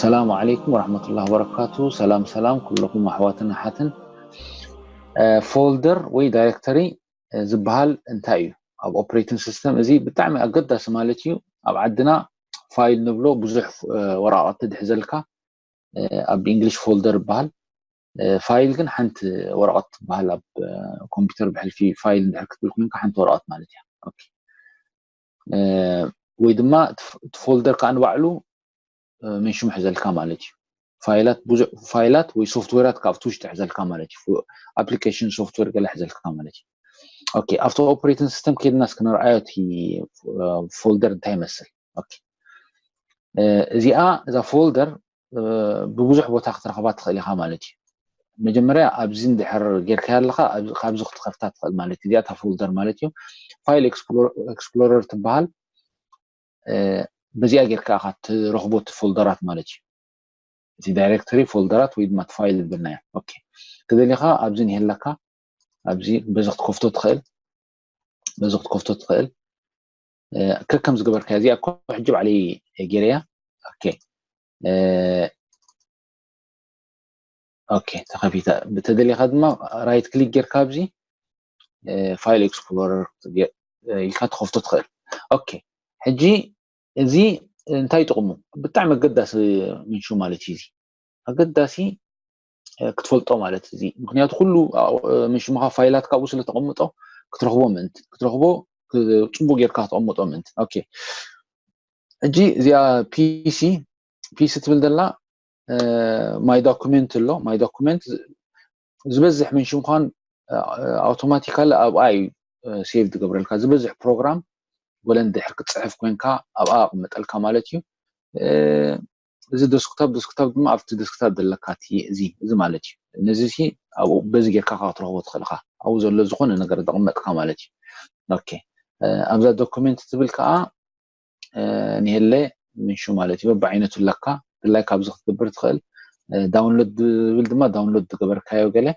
ሰላም ዓለይኩም ወራህመቱላሂ ወበረካቱ። ሰላም ሰላም ኩለኹም ኣሕዋትን ኣሓትን። ፎልደር ወይ ዳይሬክተሪ ዝበሃል እንታይ እዩ? ኣብ ኦፕሬቲንግ ሲስተም እዚ ብጣዕሚ ኣገዳሲ ማለት እዩ። ኣብ ዓድና ፋይል ንብሎ ብዙሕ ወረቓቕቲ ዝሕዘልካ፣ ኣብ እንግሊሽ ፎልደር ይበሃል። ፋይል ግን ሓንቲ ወረቐት ትበሃል። ኣብ ኮምፒውተር ብሕልፊ ፋይል እንድሕር ክትብል ኮይንካ ሓንቲ ወረቐት ማለት እያ። ወይ ድማ እቲ ፎልደር ከዓ ንባዕሉ መንሽሙ ሕዘልካ ማለት እዩ። ፋይላት ብዙሕ ፋይላት ወይ ሶፍትዌራት ካብቲ ውሽጢ ሕዘልካ ማለት እዩ። ኣፕሊኬሽን ሶፍትዌር ገለ ሕዘልካ ማለት እዩ። ኦኬ፣ ኣብቲ ኦፕሬቲንግ ሲስተም ከይድና እስኪ ንርኣዮ እቲ ፎልደር እንታይ ይመስል። ኦኬ፣ እዚኣ እዛ ፎልደር ብብዙሕ ቦታ ክትረኽባ ትኽእል ኢኻ ማለት እዩ። መጀመርያ ኣብዚ እንድሕር ጌርካያ ኣለኻ ካብዚ ክትኸፍታ ትኽእል ማለት እዩ። እዚኣ እታ ፎልደር ማለት እዩ። ፋይል ኤክስፕሎረር ትበሃል። በዚኣ ጌርካ ኢኻ ትረኽቦ እቲ ፎልደራት ማለት እዩ። እቲ ዳይሬክተሪ ፎልደራት ወይ ድማ ፋይል ዝበልናዮ። ኦኬ፣ ተደሊኻ ኣብዚ ንሄለካ ኣብዚ በዚ ክትከፍቶ ትኽእል፣ በዚ ክትከፍቶ ትኽእል። ከከም ዝገበርካ እዚኣ እኮ ሕጂ ባዕለይ ጌረያ። ኦኬ፣ ኦኬ፣ ተኸፊታ። ብተደሊኻ ድማ ራይት ክሊክ ጌርካ ኣብዚ ፋይል ኤክስፕሎረር ኢልካ ትኸፍቶ ትኽእል። ኦኬ፣ ሕጂ እዚ እንታይ ጥቕሙ? ብጣዕሚ ኣገዳሲ ምንሹ ማለት እዩ። እዚ ኣገዳሲ ክትፈልጦ ማለት እዚ፣ ምክንያቱ ኩሉ ምንሽምኻ ፋይላት ካብኡ ስለ ተቐምጦ ክትረኽቦ ምእንቲ ክትረኽቦ ፅቡቅ ጌርካ ክትቐምጦ ምእንቲ። ኦኬ፣ ሕጂ እዚኣ ፒሲ ፒሲ ትብል ዘላ ማይ ዶኩሜንት ኣሎ። ማይ ዶኩሜንት ዝበዝሕ ምንሽምኳን ኣውቶማቲካሊ ኣብኣ እዩ ሴቭ ዝገብረልካ። ዝበዝሕ ፕሮግራም ወለ እንድሕር ክትፅሕፍ ኮይንካ ኣብኣ ኣቕምጠልካ ማለት እዩ። እዚ ደስክቶፕ ደስክቶፕ ድማ ኣብቲ ደስክቶፕ ዘለካ እቲ እዚ እዚ ማለት እዩ። ነዚ ሲ ኣብኡ በዚ ጌርካ ክትረኽቦ ትኽእልካ ኣብኡ ዘሎ ዝኾነ ነገር ዘቕመጥካ ማለት እዩ። ኦኬ፣ ኣብዛ ዶኩሜንት ትብል ከዓ ንሄለ ምንሹ ማለት እዩ። በብዓይነቱ ኣለካ። ድላይ ካብዚ ክትገብር ትኽእል። ዳውንሎድ ዝብል ድማ ዳውንሎድ ዝገበርካዮ ገለ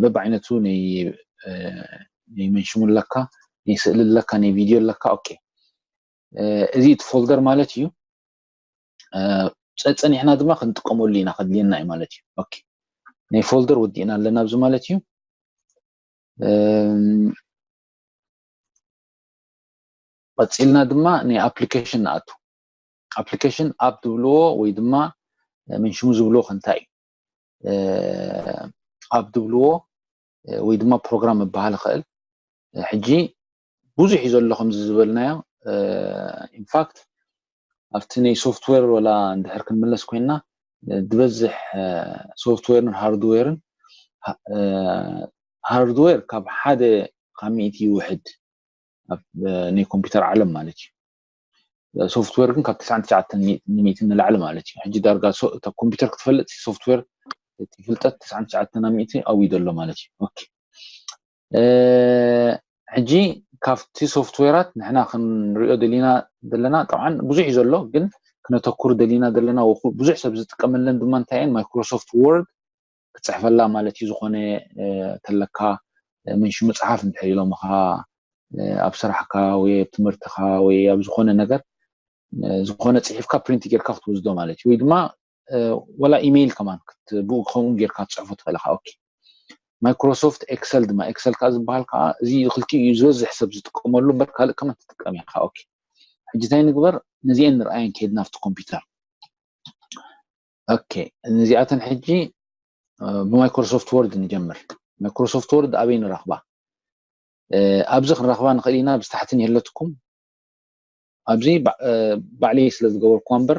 በብዓይነቱ ናይ ምንሽሙ ኣለካ፣ ናይ ስእሊ ኣለካ፣ ናይ ቪድዮ ኣለካ። ኦኬ፣ እዚ እቲ ፎልደር ማለት እዩ። ጸጸኒሕና ድማ ክንጥቀመሉ ኢና፣ ከድልየና እዩ ማለት እዩ። ኦኬ፣ ናይ ፎልደር ወዲእና ኣለና ኣብዚ ማለት እዩ። ቀፂልና ድማ ናይ ኣፕሊኬሽን ንኣቱ። ኣፕሊኬሽን ኣፕ ዝብልዎ ወይ ድማ ምንሽሙ ዝብልዎ ከንታይ እዩ? ኣፕ ዝብልዎ ወይ ድማ ፕሮግራም ምበሃል ይኽእል። ሕጂ ብዙሕ እዩ ዘሎ ከምዚ ዝበልናዮ። ኢንፋክት ኣብቲ ናይ ሶፍትዌር ወላ እንድሕር ክንምለስ ኮይንና ዝበዝሕ ሶፍትዌርን ሃርድዌርን ሃርድዌር ካብ ሓደ ካብ ሚእቲ ይውሕድ ኣብ ናይ ኮምፒውተር ዓለም ማለት እዩ። ሶፍትዌር ግን ካብ ተስዓን ትሽዓተን ንሚእቲ ንላዕሊ ማለት እዩ። ሕጂ ዳርጋ ኮምፒውተር ክትፈልጥ ሶፍትዌር እቲ ፍልጠት ተስዓን ትሽዓተን ኣብ ሚእቲ ኣብዩ ዘሎ ማለት እዩ። ኦኬ፣ ሕጂ ካብቲ ሶፍትዌራት ንሕና ክንሪኦ ደሊና ዘለና ጠብዓን ብዙሕ እዩ ዘሎ፣ ግን ክነተኩር ደሊና ዘለና ብዙሕ ሰብ ዝጥቀመለን ድማ እንታይ እየን? ማይክሮሶፍት ወርድ ክፅሕፈላ ማለት እዩ። ዝኾነ ተለካ ምንሽሙ ፀሓፍ እንድሕር ኢሎምኻ ኣብ ስራሕካ ወይ ኣብ ትምህርትኻ ወይ ኣብ ዝኾነ ነገር ዝኾነ ፅሒፍካ ፕሪንት ጌርካ ክትወስዶ ማለት እዩ። ወይ ድማ ወላ ኢሜይል ከማን ብኡ ከምኡ ጌርካ ትፅሕፎ ትኽእል ኢኻ። ኦኬ፣ ማይክሮሶፍት ኤክሰል ድማ ኤክሰል ከዓ ዝበሃል ከዓ እዚ ክልቲኡ እዩ ዝበዝሕ ሰብ ዝጥቀመሉ እምበር ካልእ ከማን ትጥቀም ኢኻ። ኦኬ፣ ሕጂ እንታይ ንግበር? ነዚአን ንርኣየን ከይድና ኣብቲ ኮምፒውተር። ኦኬ፣ ነዚኣተን ሕጂ ብማይክሮሶፍት ወርድ ንጀምር። ማይክሮሶፍት ወርድ ኣበይ ንረኽባ? ኣብዚ ክንረኽባ ንኽእል ኢና። ብታሕቲ ንየለትኩም ኣብዚ ባዕለይ ስለ ዝገበርኩዋ እምበር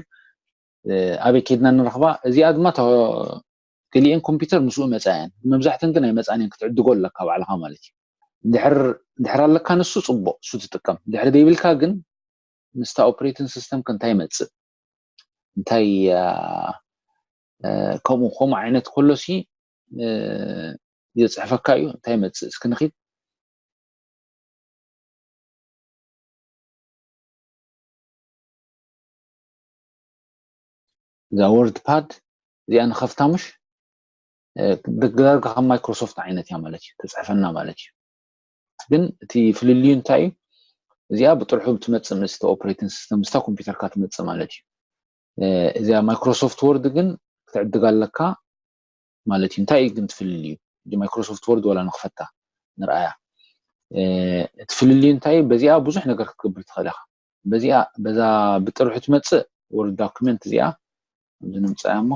ኣበይ ከይድና ንረኽባ? እዚኣ ድማ ገሊአን ኮምፒውተር ምስኡ መፃ እየን። መብዛሕተን ግን ኣይመፃን እየን። ክትዕድጎ ኣለካ ባዕልኻ ማለት እዩ። ድሕር ኣለካ ንሱ ፅቡቅ፣ እሱ ትጥቀም። ድሕሪ ዘይብልካ ግን ምስታ ኦፕሬቲንግ ሲስተም ከ እንታይ ይመፅእ? እንታይ ከምኡ ከምኡ ዓይነት ከሎ ሲ የፅሕፈካ እዩ። እንታይ ይመፅእ? እስኪ ንኺድ። እዛ ወርድ ፓድ እዚኣ ንኸፍታ ምሽ ዳርጋ ካብ ማይክሮሶፍት ዓይነት እያ ማለት እዩ፣ ተፅሕፈና ማለት እዩ። ግን እቲ ፍልልዩ እንታይ እዩ? እዚኣ ብጥርሑ ትመፅእ ምስቲ ኦፕሬቲንግ ሲስተም ምስታ ኮምፒውተርካ ትመፅእ ማለት እዩ። እዚኣ ማይክሮሶፍት ወርድ ግን ክትዕድጋ ኣለካ ማለት እዩ። እንታይ እዩ ግን ትፍልልዩ? ማይክሮሶፍት ወርድ ዋላ ንክፈታ ንርኣያ። እቲ ፍልልዩ እንታይ እዩ? በዚኣ ብዙሕ ነገር ክትገብር ትኽእል ኢኻ። በዚኣ በዛ ብጥርሑ ትመፅእ ወርድ ዶክመንት እዚኣ ኣብዚ ንምፅኣ እሞ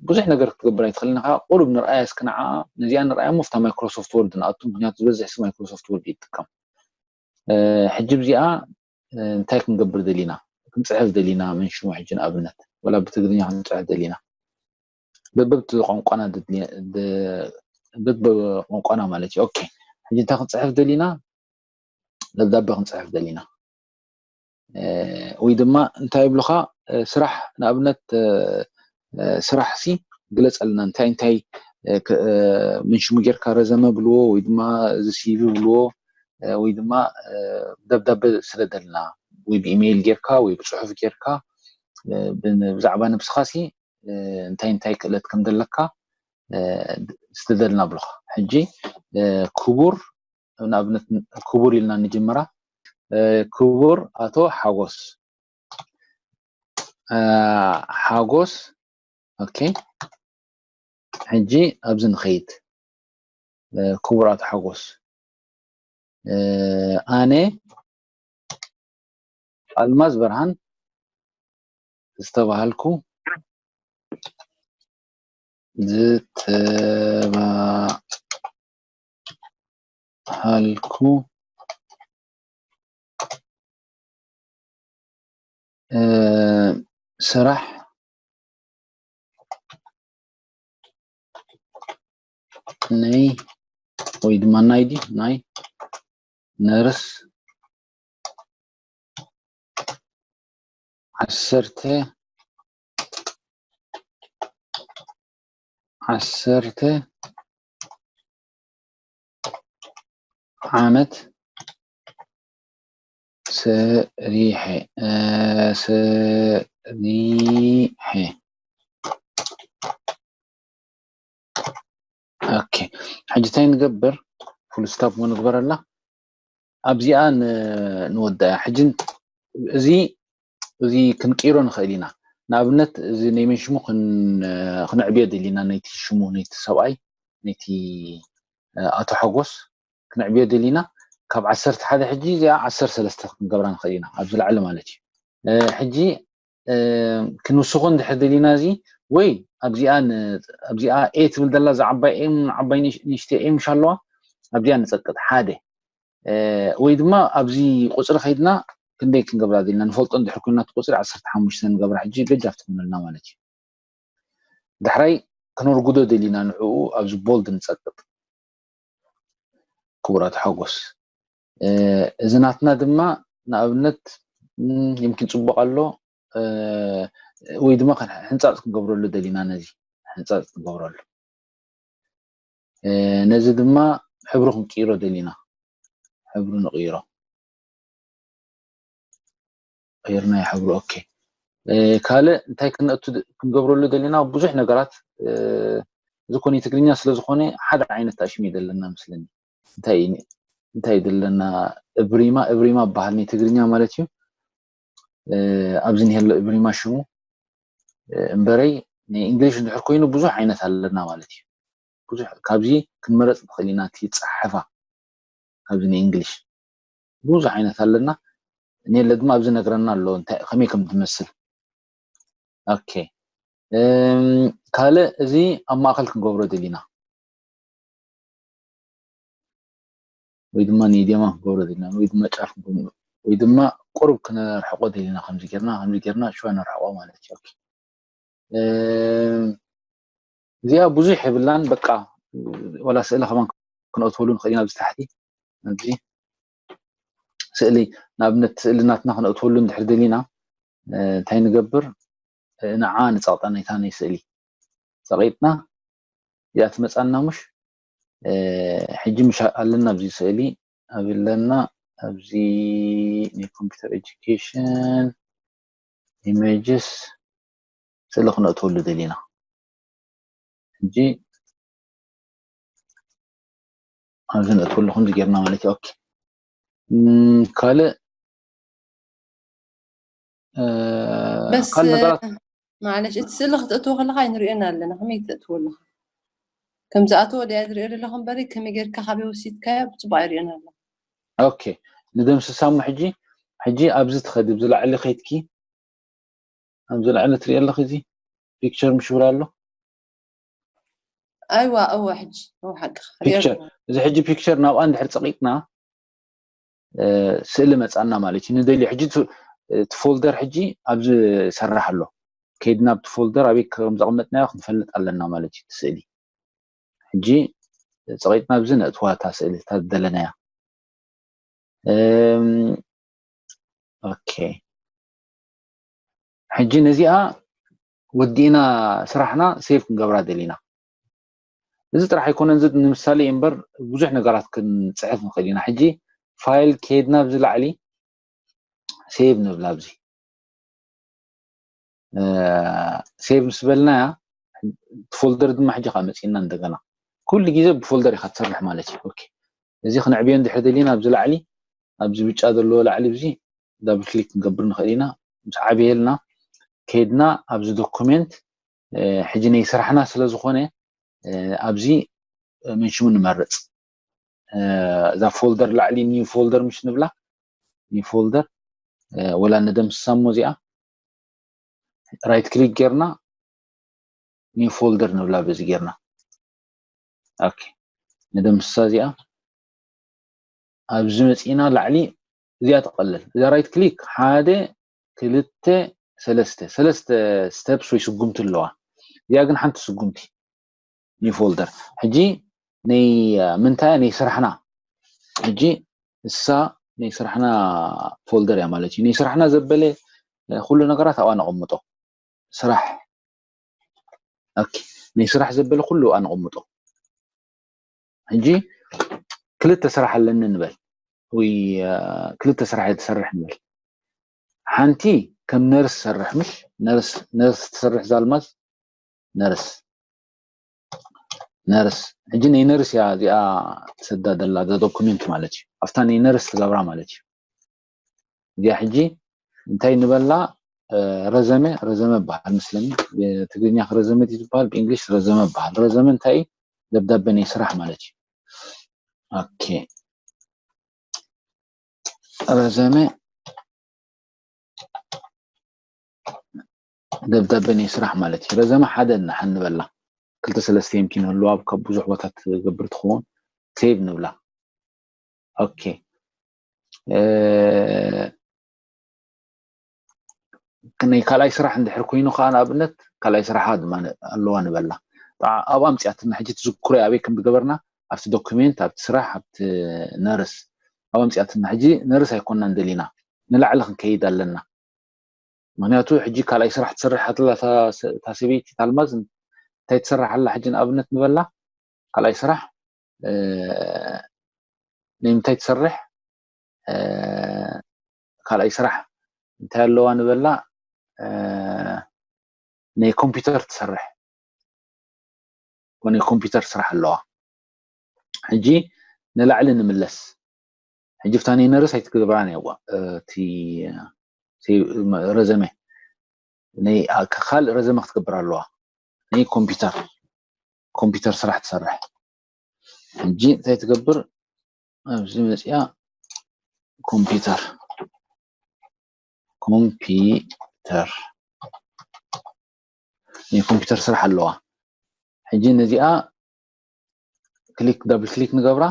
ብዙሕ ነገር ክትገብር ኣይትኽእልን ኢኻ። ቁሩብ ንርኣያ እስኪ ንዓ ነዚኣ ንርኣያ እሞ ፍታ ማይክሮሶፍት ወርድ ንኣቱ፣ ምክንያቱ ዝበዝሕ ሲ ማይክሮሶፍት ወርድ ይጥቀም። ሕጂ ብዚኣ እንታይ ክንገብር ደሊና? ክንፅሕፍ ደሊና፣ ምን ሽሙ ሕጂ ንኣብነት ወላ ብትግርኛ ክንፅሕፍ ደሊና፣ በበብቲ ቋንቋና በበቋንቋና ማለት እዩ። ኦኬ፣ ሕጂ እንታይ ክንፅሕፍ ደሊና? ደብዳቤ ክንፅሕፍ ደሊና። ወይ ድማ እንታይ ይብሉኻ፣ ስራሕ ንኣብነት ስራሕ ሲ ግለፀልና፣ እንታይ እንታይ ምን ሽሙ ጌርካ ረዘመ ብልዎ፣ ወይ ድማ እዚ ሲቪ ብልዎ፣ ወይ ድማ ደብዳቤ ስደደልና፣ ወይ ብኢሜይል ጌርካ ወይ ብፅሑፍ ጌርካ ብዛዕባ ነብስኻ ሲ እንታይ እንታይ ክእለት ከም ዘለካ ስደደልና ብልኻ። ሕጂ ክቡር፣ ንኣብነት ክቡር ኢልና ንጅምራ። ክቡር ኣቶ ሓጎስ፣ ሓጎስ። ኦኬ፣ ሕጂ ኣብዚ ንኸይድ። ክቡር ኣቶ ሓጎስ፣ ኣነ ኣልማዝ ብርሃን ዝተባሃልኩ፣ ዝተባሃልኩ ስራሕ ናይ ወይ ድማ ናይ ዲ ናይ ነርስ ዓሰርተ ዓሰርተ ዓመት ሰሪሐ ሰሪሐ። ኦኬ፣ ሕጂ እንታይ ንገብር? ፉል ስታፕ ንግበረላ። ኣብዚኣ ንወዳያ። ሕጂ እዚ እዚ ክንቅይሮ ንኽእል ኢና። ንኣብነት እዚ ናይ መን ሽሙ ክን- ክንዕብዮ ደሊና፣ ነይቲ ሽሙ ነይቲ ሰብኣይ ነይቲ ኣቶ ሓጎስ ክንዕብዮ ደሊና። ካብ ዓሰርተ ሓደ ሕጂ እዚኣ ዓሰርተ ሰለስተ ክንገብራ ንኽእል ኢና፣ ኣብዚ ላዕሊ ማለት እዩ። ሕጂ ክንውስኾ እንድሕር ደሊና እዚ ወይ ኣብዚኣ ን- ኣብዚኣ ኤ ትብል ዘላ እዛ ዓባይ ኤም ዓባይ ንሽ- ንእሽተይ ኤም ምሽ ኣለዋ ኣብዚኣ ንፀቅጥ ሓደ ወይ ድማ ኣብዚ ቁፅሪ ከይድና ክንደይ ክንገብራ ደሊና ንፈልጦ እንድሕር ኮይና እቲ ቁፅሪ ዓሰርተ ሓሙሽተ ንገብራ ሕጂ ገጃፍ ትኾነልና ማለት እዩ። ዳሕራይ ክነርጉዶ ደሊና ንዕኡ ኣብዚ ቦልድ ንፀቅጥ። ክቡራት ሓጎስ እዚ ናትና ድማ ንኣብነት ይምኪን ፅቡቅ ኣሎ ወይ ድማ ሕንፃፅ ክንገብረሉ ደሊና ነዚ ሕንፃፅ ክንገብረሉ ነዚ ድማ ሕብሩ ክንቅይሮ ደሊና ሕብሩ ንቅይሮ ቀይርናዮ ሕብሩ። ኦኬ ካልእ እንታይ ክነእቱ ክንገብረሉ ደሊና ብዙሕ ነገራት እዚ ኮነ ትግርኛ ስለዝኮነ ሓደ ዓይነት ኣሽም እዩ ዘለና መስለኒ። እንታይ እንታይ ደለና እብሪማ እብሪማ በሃል ናይ ትግርኛ ማለት እዩ። ኣብዚ ንሄሎ እብሪማ ሽሙ እምበረይ ናይ እንግሊሽ እንድሕር ኮይኑ ብዙሕ ዓይነት ኣለና ማለት እዩ። ብዙሕ ካብዚ ክንመረፅ ንኽእል ኢና እቲ ፀሓፋ ካብዚ ናይ እንግሊሽ ብዙሕ ዓይነት ኣለና። ኔለ ድማ ኣብዚ ነግረና ኣሎ እንታይ ከመይ ከም ትመስል። ኦኬ ካልእ እዚ ኣብ ማእከል ክንገብሮ ደሊና ወይ ድማ ንኢዴማ ክንገብሮ ደሊና ወይ ድማ ጫፍ ወይ ድማ ቁሩብ ክነርሕቆ ደሊና ከምዚ ጌርና ከምዚ ጌርና ሽዋ ነርሕቆ ማለት እዩ። እዚኣ ብዙሕ የብላን በቃ ወላ ስእሊ ከማን ክነእትወሉ ንኽእል ኢና ኣብዚ ታሕቲ ኣብዚ ስእሊ ንኣብነት ስእሊ ናትና ክነእትወሉ እንድሕር ደሊና እንታይ ንገብር ንዓ ንፀቕጣ ናይታ ናይ ስእሊ ፀቒጥና እዚኣ ትመፃና ሙሽ ሕጂ ምሽ ኣለና ኣብዚ ስእሊ ኣብለና ኣብዚ ናይ ኮምፒተር ኤጁኬሽን ኢሜጅስ ስእሊ ክነእትወሉ ደሊና ሕጂ ኣብዚ ነእትወሉ ከምዚ ጌርና ማለት እዩ። ኦኬ ካልእ እ፣ በስ ካልእ ነገራት ማለሽ እቲ ስእሊ ክተእትዎ ከለካ ኣይንሪኦን ኣለና። ከመይ ተእትዎ ኣለካ? ከም ዝኣተወ ድያ ዝሪኦ ዘለኹ እምበሪ ከመይ ጌርካ ካበይ ወሲድካዮ ብፅቡቅ ኣይሪኦን ኣለና። ኦኬ፣ ንደምስሳ እሞ ሕጂ ሕጂ ኣብዚ ትኸዲ ኣብዚ ላዕሊ ከይድኪ ኣብዚ ላዕሊ ትሪኦ ኣለኺ እዚ ፒክቸር ምሽውር ኣሎ። ኣይዋ እወ ሕጂ እወ ሓቅኻ ሪኦ ፒክቸር ኣለና። እዚ ሕጂ ፒክቸር ናብኣ እንድሕር ፀቂጥና እ፣ ስእሊ መፃና ማለት እዩ። ንደልዮ ሕጂ እቲ እቲ ፎልደር ሕጂ ኣብዚ ይሰርሕ ኣሎ። ከይድና ኣብቲ ፎልደር ኣበይ ከም ዘቐመጥናዮ ክንፈልጥ ኣለና ማለት እዩ። እቲ ስእሊ ሕጂ ፀቂጥና ኣብዚ ነእትዋ እታ ስእሊ እታ ዝደለናያ። እም፣ ኦኬ፣ ሕጂ ነዚኣ ወዲእና ስራሕና ሴቭ ክንገብራ ደሊና። እዚ ጥራሕ ኣይኮነን፣ እዚ ንምሳሌ እዩ እምበር ብዙሕ ነገራት ክንፅሕፍ ንኽእል ኢና። ሕጂ ፋይል ከይድና ኣብዚ ላዕሊ ሴቭ ንብላ። ኣብዚ እ፣ ሴቭ ምስ በልናያ እቲ ፎልደር ድማ ሕጂ ከዓ መፂእና እንደገና ኩሉ ግዜ ብፎልደር ኢኻ ትሰርሕ ማለት እዩ። ኦኬ፣ እዚ ክንዕብዮ እንድሕር ደሊና ኣብዚ ላዕሊ ኣብዚ ብጫ ዘለዎ ላዕሊ እዚ ዳብል ክሊክ ክንገብር ንኽእል ኢና። ምስ ዓብየልና ከይድና ኣብዚ ዶኩሜንት እ፣ ሕጂ ናይ ስራሕና ስለ ዝኾነ እ፣ ኣብዚ እ፣ ምን ሽሙ ንመርፅ። እ፣ እዛ ፎልደር ላዕሊ ኒው ፎልደር ምሽ ንብላ። ኒው ፎልደር እ፣ ወላ ነደምስሳ እሞ እዚኣ ራይት ክሊክ ጌርና ኒው ፎልደር ንብላ። በዚ ጌርና ኦኬ፣ ነደምስሳ እዚኣ። ኣብዚ መፂና ላዕሊ እዚኣ ትቐልል። እዛ ራይት ክሊክ ሓደ ክልተ ሰለስተ ሰለስተ ስተፕስ ወይ ስጉምቲ ኣለዋ። እዚኣ ግን ሓንቲ ስጉምቲ ኒው ፎልደር። ሕጂ ናይ ምንታይ ናይ ስራሕና ሕጂ እሳ ናይ ስራሕና ፎልደር እያ ማለት እዩ። ናይ ስራሕና ዘበለ እ፣ ኩሉ ነገራት ኣብኣ ነቐምጦ። ስራሕ ኦኬ፣ ናይ ስራሕ ዘበለ ኩሉ ኣብኣ ነቐምጦ። ሕጂ ክልተ ስራሕ ኣለኒ ንበል ወይ እ፣ ክልተ ስራሕ እየ ትሰርሕ ንበል። ሓንቲ ከም ነርስ ሰርሕ ምሽ ነርስ ነርስ ትሰርሕ ዛልማዝ ነርስ ነርስ ሕጂ ናይ ነርስ እያ እዚኣ ትሰዳ ዘላ እዛ ዶኩሜንት ማለት እዩ። ኣብታ ናይ ነርስ ትገብራ ማለት እዩ። እዚኣ ሕጂ እንታይ ንበላ እ፣ ረዘመ ረዘመ በሃል መስለኒ። ብትግርኛ ረዘመ ድዩ ዝበሃል ብእንግሊሽ ረዘመ በሃል። ረዘመ እንታይ እዩ? ደብዳቤ ናይ ስራሕ ማለት እዩ። ኦኬ፣ ረዘመ ደብዳቤ ናይ ስራሕ ማለት እዩ። ረዘመ ሓደ እናሓ ንበላ ክልተ ሰለስተ የምኪን ህልዋ ካብ ብዙሕ ቦታ ትገብር ትኸውን። ሴቭ ንብላ። ኦኬ፣ እ፣ ናይ ካልኣይ ስራሕ እንድሕር ኮይኑ ከዓ ንኣብነት ካልኣይ ስራሓ ድማ ን- ኣለዋ ንበላ። ጣ- ኣብኣ ኣምፅኣትና ሕጂ ትዝክሮ ኣበይ ከም ዝገበርና ኣብቲ ዶኩሜንት ኣብቲ ስራሕ ኣብቲ ነርስ ኣብኣ ኣምፅኣትና። ሕጂ ነርስ ኣይኮንና እንደሊና ንላዕሊ ክንከይድ ኣለና። ምክንያቱ ሕጂ ካልኣይ ስራሕ ትሰርሕ ኣላ እታ ሰ- እታ ሰበይቲ ታልማዝ እንታይ ትሰርሕ ኣላ ሕጂ ንኣብነት ንበላ ካልኣይ ስራሕ እ፣ ናይ ምንታይ ትሰርሕ እ፣ ካልኣይ ስራሕ እንታይ ኣለዋ ንበላ እ፣ ናይ ኮምፒውተር ትሰርሕ ወይ ናይ ኮምፒውተር ስራሕ ኣለዋ። ሕጂ ንላዕሊ ንምለስ። ሕጂ ፍታ ናይ ነርስ ኣይትግብራን እያ እቲ ሴ- ረዘመ ናይ ካልእ ረዘመ ክትገብር ኣለዋ። ናይ ኮምፒውተር ኮምፒውተር ስራሕ ትሰርሕ። ሕጂ እንታይ ትገብር? ኣብዚ መፅያ ኮምፒውተር ኮምፒውተር ናይ ኮምፒውተር ስራሕ ኣለዋ። ሕጂ ነዚኣ ክሊክ ዳብል ክሊክ ንገብራ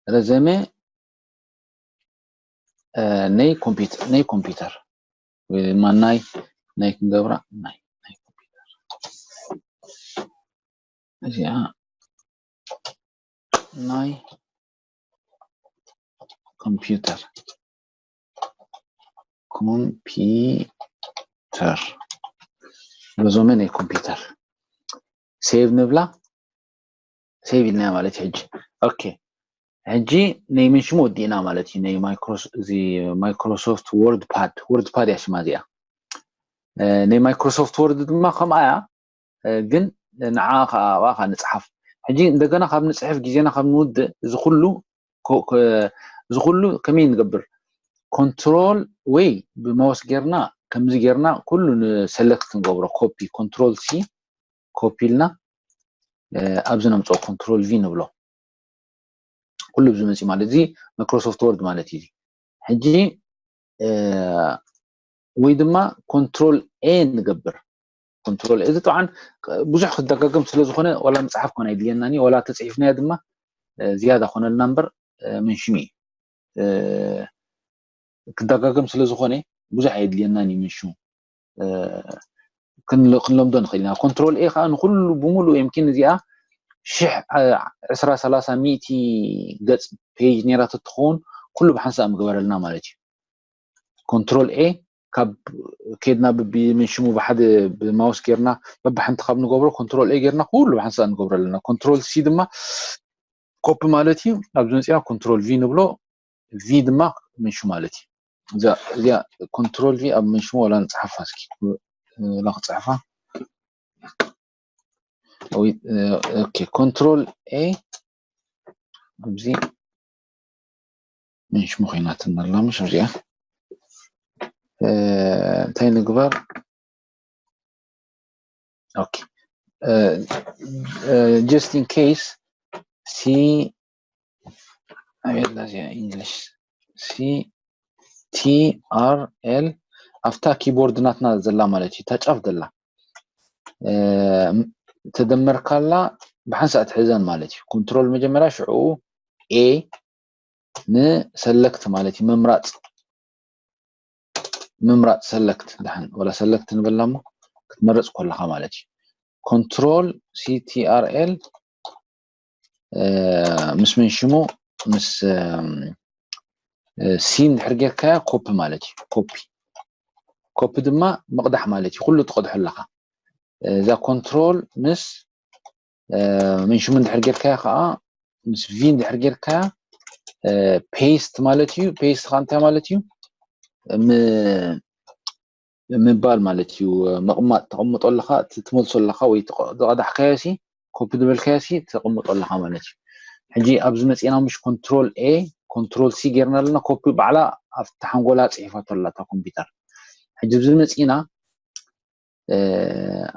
ረዘመ እ፣ ናይ ኮምፒውተር ናይ ኮምፒውተር ወይ ድማ ናይ ናይ ክንገብራ ናይ ናይ ኮምፒውተር እዚኣ ናይ ኮምፒውተር ኮምፒውተር ረዘመ ናይ ኮምፒውተር ሴቭ ንብላ። ሴቭ ኢልና ማለት ሕጂ ኦኬ። ሕጂ ናይ ምን ሽሙ ወዲእና ማለት እዩ። ናይ ማይክሮስ- እዚ ማይክሮሶፍት ወርድ ፓድ ወርድ ፓድ እያ ሽማ እዚኣ። እ፣ ናይ ማይክሮሶፍት ወርድ ድማ ከምኣ እያ እ፣ ግን ንዓ ከዓ ኣብኣ ከዓ ንፅሓፍ። ሕጂ እንደገና ካብ ንፅሕፍ ግዜና ካብ ንውድእ እዚ ኩሉ ኮ- ኮ- እዚ ኩሉ ከመይ ንገብር? ኮንትሮል ወይ ብማውስ ጌርና ከምዚ ጌርና ኩሉ ንሰለክት ንገብሮ ኮፒ ኮንትሮል ሲ ኮፒ ኢልና ኣብዚ ነምፅኦ ኮንትሮል ቪ ንብሎ ኩሉ ኣብዚ መፅእ ማለት እዚ ማይክሮሶፍት ወርድ ማለት እዩ። ሕጂ ወይ ድማ ኮንትሮል ኤ ንገብር። ኮንትሮል እዚ ጥብዓን ብዙሕ ክደጋገም ስለዝኾነ ዋላ ምፅሓፍ ኮነ ኣይድልየናኒ ዋላ ተፅሒፍናዮ ድማ ዝያዳ ኮነልና እምበር ምንሽሙ እዩ። ክደጋገም ስለዝኾነ ብዙሕ ኣየድልየናን እዩ ምንሽሙ። ክንለምዶ ንኽእል ኢና። ኮንትሮል ኤ ከዓ ንኩሉ ብምሉእ የምኪን እዚኣ ሽሕ ዕስራ ሰላሳ ሚእቲ ገፅ ፔጅ ነይራ ተትኸውን ኩሉ ብሓንሳእ ምግበረልና ማለት እዩ። ኮንትሮል ኤ ካብ ከድና ብምንሽሙ ብሓደ ብማውስ ጌርና በብሓንቲ ካብ ንገብሮ ኮንትሮል ኤ ጌርና ኩሉ ብሓንሳእ ንገብሮ ኣለና። ኮንትሮል ሲ ድማ ኮፒ ማለት እዩ። ኣብዚ መፅያ ኮንትሮል ቪ ንብሎ ቪ ድማ ምንሹ ማለት እዩ። እዚኣ ኮንትሮል ቪ ኣብ ምንሽሙ ዋላ ንፅሓፋ እስኪ ዋላ ክፅሕፋ ኮንትሮል ኤ ኣብዚ ምንሽሙ ኮይናትና ኣላ ምሽ እዚኣ እንታይ ንግበር okay just in case C ኣበላ እዚኣ English C T R L ኣብታ ኪቦርድ ናትና ዘላ ማለት እዩ። እታ ጫፍ ዘላ ተደመርካላ ብሓንሳእ ትሕዘን ማለት እዩ። ኮንትሮል መጀመርያ ሽዑ A ንሰለክት ማለት እዩ ምምራፅ ምምራፅ ሰለክት ደሓን ወላ ሰለክት ንበላ እሞ ክትመርፅ ከለካ ማለት እዩ። ኮንትሮል C T R L ምስ ምንሽሙ ምስ C እንድሕር ጌርካያ ኮፒ ማለት እዩ። ኮፒ ኮፒ ድማ ምቕዳሕ ማለት እዩ። ኩሉ ትቐድሖ ኣለካ። እዛ ኮንትሮል ምስ ምንሽሙ እንድሕር ጌርካያ ከዓ ምስ ቪ እንድሕር ጌርካያ ፔስት ማለት እዩ። ፔስት ከዓ እንታይ ማለት እዩ? ምባል ማለት እዩ። ምቕማጥ ተቐምጦ ኣለካ ትመልሶ ኣለካ ወይ ዝቐዳሕካዮ ሲ ኮፒ ዝበልካዮ ሲ ተቐምጦ ኣለካ ማለት እዩ። ሕጂ ኣብዚ መፂና ምሽ ኮንትሮል ኤ ኮንትሮል ሲ ጌርና ኣለና። ኮፒ ባዕላ ኣብቲ ሓንጎላ ፅሒፋቶ ኣላ እታ ኮምፒውተር። ሕጂ ኣብዚ መፂና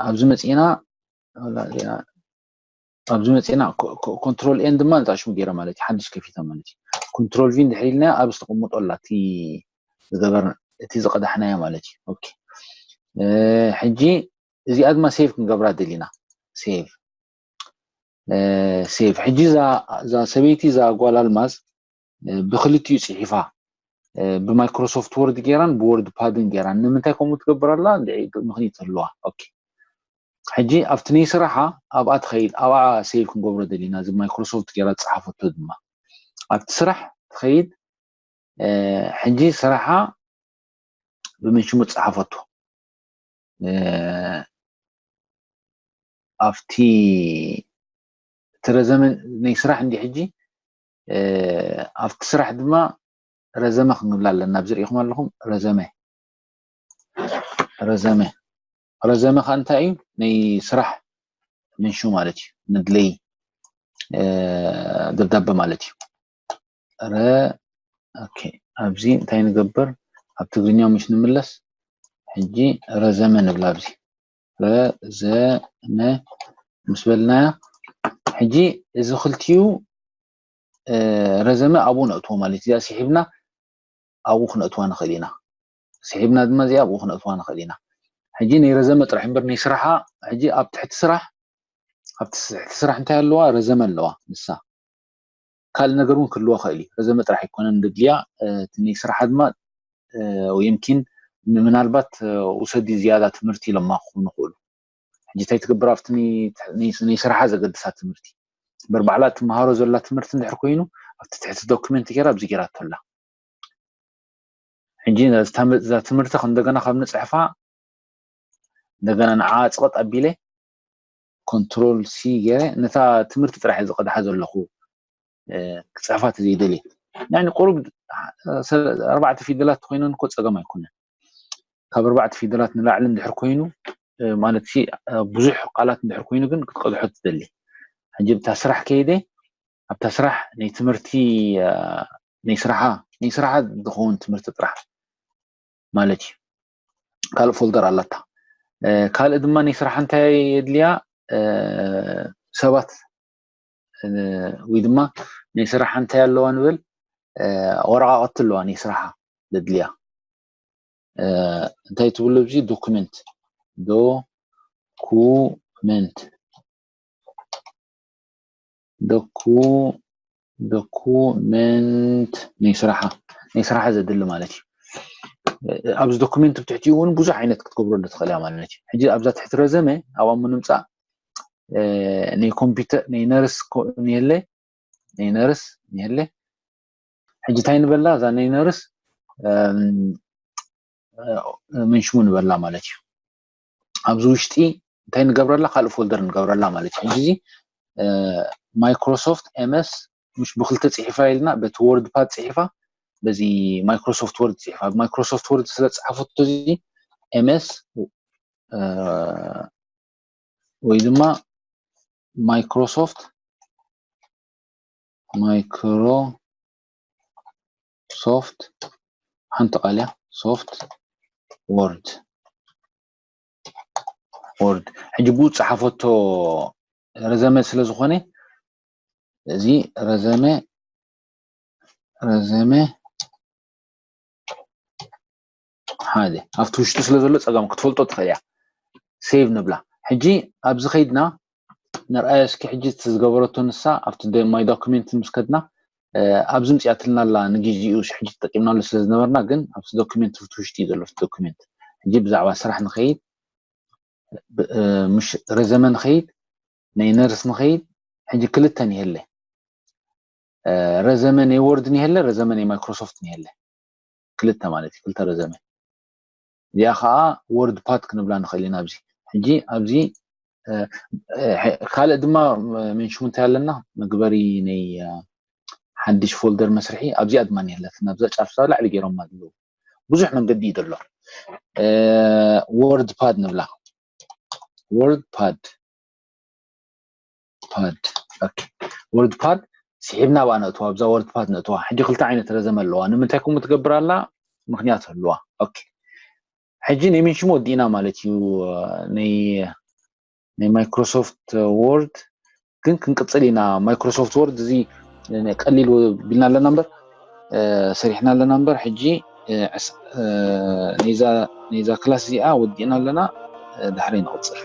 ኣብዚ መፂና ኣብዚ መፂና ኮንትሮል ኤን ድማ ንጣሽሙ ገይረ ማለት እዩ። ሓድሽ ከፊተ ማለት እዩ። ኮንትሮል ቪ እንድሕር ኢልና ኣብ ዝተቐምጦ ኣላ እቲ ዝገበር እቲ ዝቐዳሕናዮ ማለት እዩ። ኦኬ ሕጂ እዚኣ ድማ ሴቭ ክንገብራ ደሊና ሴቭ ሴቭ ሕጂ እዛ ሰበይቲ እዛ ጓል ኣልማዝ ብክልቲኡ ፅሒፋ ብማይክሮሶፍት ወርድ ጌራን ብወርድ ፓድን ጌራን ንምንታይ ከምኡ ትገብር ኣላ ምክንያት ኣለዋ። ኦኬ ሕጂ ኣብቲ ናይ ስራሓ ኣብኣ ትኸይድ ኣብኣ ሴቭ ክንገብሮ ደሊና እዚ ማይክሮሶፍት ጌራ ዝፀሓፈቶ ድማ ኣብቲ ስራሕ ትኸይድ ሕጂ ስራሓ ብምንሽሙ ዝፀሓፈቶ ኣብቲ እቲ ረዘመ ናይ ስራሕ እንዲ ሕጂ ኣብቲ ስራሕ ድማ ረዘመ ክንብላ ኣለና። ኣብዚ ሪኢኹም ኣለኹም ረዘመ ረዘመ ረዘመ ከዓ እንታይ እዩ? ናይ ስራሕ ምንሹ ማለት እዩ። መድለይ ደብዳበ ማለት እዩ። ረ ኦኬ ኣብዚ እንታይ ንገብር? ኣብ ትግርኛ ምሽ ንምለስ ሕጂ ረዘመ ንብል ኣብዚ ረዘመ ምስ በልናያ ሕጂ እዚ ክልቲኡ ረዘመ ኣብኡ ነእትዎ ማለት እዩ። እዚኣ ስሒብና ኣብኡ ክነእትዋ ንኽእል ኢና። ስሒብና ድማ እዚኣ ኣብኡ ክነእትዋ ንኽእል ኢና። ሕጂ ናይ ረዘመ ጥራሕ እምበር ናይ ስራሓ ሕጂ ኣብ ትሕቲ ስራሕ ኣብቲ ትሕቲ ስራሕ እንታይ ኣለዋ? ረዘመ ኣለዋ ንሳ ካልእ ነገር እውን ክህልዎ ክእል እዩ። ረዘመ ጥራሕ ኣይኮነን ደድልያ እቲ ናይ ስራሓ ድማ ወይምኪን ምናልባት ውሰዲ ዝያዳ ትምህርቲ ኢሎማ ክኾኑ ይኽእሉ። ሕጂ እንታይ ትገብር ኣብቲ ናይ ስራሓ ዘገድሳ ትምህርቲ እምበር ባዕላ ትመሃሮ ዘላ ትምህርቲ እንድሕር ኮይኑ ኣብቲ ትሕቲ ዶክመንት ገይራ ኣብዚ ገይራቶ ኣላ። ሕጂ እዛ ትምህርቲ እንደገና ካብ ንፅሕፋ እንደገና ንዓ ፅቐጥ ኣቢለ ኮንትሮል ሲ ገይረ ነታ ትምህርቲ ጥራሕ ዝቐድሓ ዘለኹ ክፅሕፋ ተዘይደልየ ያኒ ቁሩብ ኣርባዕተ ፊደላት ኮይነን እኮ ፀገም ኣይኮነን። ካብ ኣርባዕተ ፊደላት ንላዕሊ እንድሕር ኮይኑ ማለት ብዙሕ ቃላት እንድሕር ኮይኑ ግን ክትቀድሖ ትደሊ። ሕጂ ብታ ስራሕ ከይደ ኣብታ ስራሕ ናይ ትምህርቲ ናይ ስራሓ ናይ ስራሓ ዝኸውን ትምህርቲ ጥራሕ ማለት እዩ። ካልእ ፎልደር ኣላታ። ካልእ ድማ ናይ ስራሕ እንታይ የድልያ ሰባት ወይ ድማ ናይ ስራሕ እንታይ ኣለዋ ንብል፣ ወረቃቅቲ ኣለዋ ናይ ስራሓ ዘድልያ። እንታይ ትብሉ ኣብዚ ዶኩመንት፣ ዶኩመንት፣ ዶኩ ዶኩመንት ናይ ስራሓ፣ ናይ ስራሓ ዘድሊ ማለት እዩ። ኣብዚ ዶኩመንት ብትሕቲኡ እውን ብዙሕ ዓይነት ክትገብረሉ ትኽእል እያ ማለት እዩ። ሕጂ ኣብዛ ትሕቲ ረዘመ ኣብኣ ምንምፃእ ናይ ኮምፒውተር ናይ ነርስ ንየለ ናይ ነርስ ንየለ ሕጂ እንታይ ንበላ እዛ ናይ ነርስ ምንሽሙ ንበላ ማለት እዩ። ኣብዚ ውሽጢ እንታይ ንገብረላ ካልእ ፎልደር ንገብረላ ማለት እዩ። ሕጂ እዚ ማይክሮሶፍት ኤምኤስ ምሽ ብክልተ ፅሒፋ ኢልና በቲ ወርድ ፓድ ፅሒፋ በዚ ማይክሮሶፍት ወርድ ፅሒፋ ማይክሮሶፍት ወርድ ስለ ዝፅሓፈቶ እዚ ኤምኤስ ወይ ድማ ማይክሮሶፍት ማይክሮሶፍት ሓንቲ ቃልያ ሶፍት ወርድ ወርድ ሕጂ ብኡ ዝፀሓፈቶ ረዘመ ስለ ዝኾነ እዚ ረዘመ ረዘመ ሓደ ኣብቲ ውሽጢ ስለ ዘሎ ፀገም ክትፈልጦ ትኽእል እያ። ሴቭ ንብላ። ሕጂ ኣብዚ ከይድና ንርኣያ እስኪ። ሕጂ እቲ ዝገበረቶ ንሳ ኣብቲ ማይ ዶክሜንት ምስ ከድና ኣብዚ ምፅያትልና ኣላ። ንግዜኡ ሕጂ ተጠቂምናሉ ስለ ዝነበርና ግን ኣብቲ ዶክሜንት ኣብቲ ውሽጢ እዩ ዘሎ ዶክሜንት። ሕጂ ብዛዕባ ስራሕ ንኸይድ ምሽ ረዘመ ንኸይድ ናይ ነርስ ንኸይድ ሕጂ ክልተ ንየለ ረዘመ ናይ ወርድ ንየለ ረዘመ ናይ ማይክሮሶፍት ንየለ ክልተ ማለት እዩ ክልተ ረዘመ። እዚኣ ከዓ ወርድ ፓድ ክንብላ ንኽእል ኢና። ኣብዚ ሕጂ ኣብዚ ካልእ ድማ ሜንሽሙ እንታይ ኣለና መግበሪ ናይ ሓድሽ ፎልደር መስርሒ ኣብዚኣ ድማ የለት ናብዛ ጫፍ ላዕሊ ገይሮም ኣለዉ። ብዙሕ መንገዲ እዩ ዘሎ። ወርድ ፓድ ንብላ ወርድ ፓድ ፓድ ወርድ ፓድ ስሒብና ብኣ ነእትዋ ኣብዛ ወርድ ፓድ ነእትዋ። ሕጂ ክልተ ዓይነት ረዘመ ኣለዋ። ንምንታይ ከምኡ ትገብር ኣላ? ምክንያት ኣለዋ። ኦኬ ሕጂ ናይ ሜንሽሙ ወዲእና ማለት እዩ። ናይ ናይ ማይክሮሶፍት ወርድ ግን ክንቅፅል ኢና። ማይክሮሶፍት ወርድ እዚ ቀሊል ቢልና ኣለና እምበር ሰሪሕና ኣለና እምበር ሕጂ ነዛ ክላስ እዚኣ ወዲእና ኣለና። ዳሕረይ ንቕፅል።